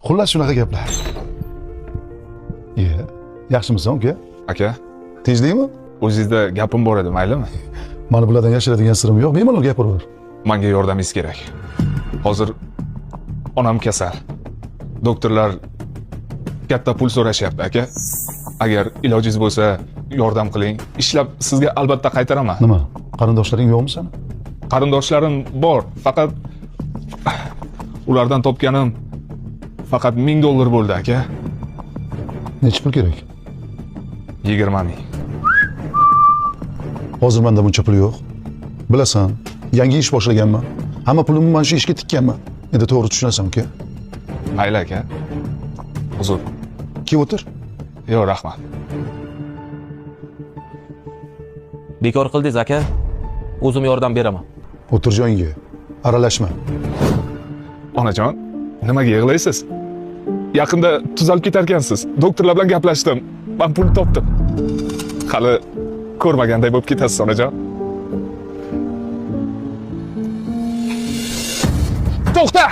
Xullas shunaqa gaplar. Iya, yaxshimisan uka? Aka, Tinchlikmi? o'zingizda gapim bor edi, maylimi? Mani bulardan yashiradigan sirim yo'q, bemalol gapiraver. Menga yordamingiz kerak. Hozir onam kasal. Doktorlar katta pul so'rashyapti, aka. Agar ilojingiz bo'lsa, yordam qiling. Ishlab sizga albatta qaytaraman. Nima? Qarindoshlaring yo'qmi sani? Qarindoshlarim bor, faqat ulardan topganim faqat 1000 dollar bo'ldi, aka. Necha pul kerak? 20 ming. Hozir menda buncha pul yo'q. Bilasan, yangi ish boshlaganman. Hamma pulimni mana shu ishga tikkanman. Endi to'g'ri tushunasan, uka. Mayli, aka. Uzr. Kelib o'tir. Yo'q, rahmat. Bekor qildingiz aka. O'zim yordam beraman. O'tir joyingga. Aralashma. Onajon, nimaga yig'laysiz? Yaqinda tuzalib ketarkansiz. Doktorlar bilan gaplashdim. Men pul topdim. Hali ko'rmaganday bo'lib ketasiz, onajon. To'xta!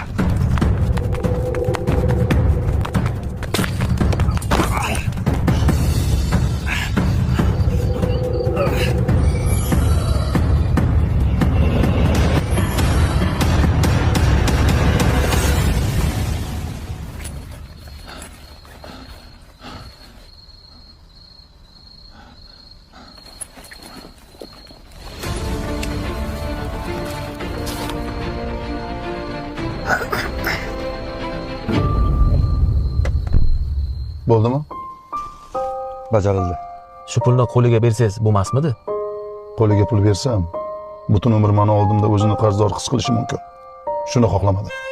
Bo'ldimi? Bajarildi. Shu pulni qo'liga bersangiz bo'lmasmidi? Qo'liga pul bersam, butun umr mani oldimda o'zini qarzdor his qilishi mumkin. Shuni xohlamadim.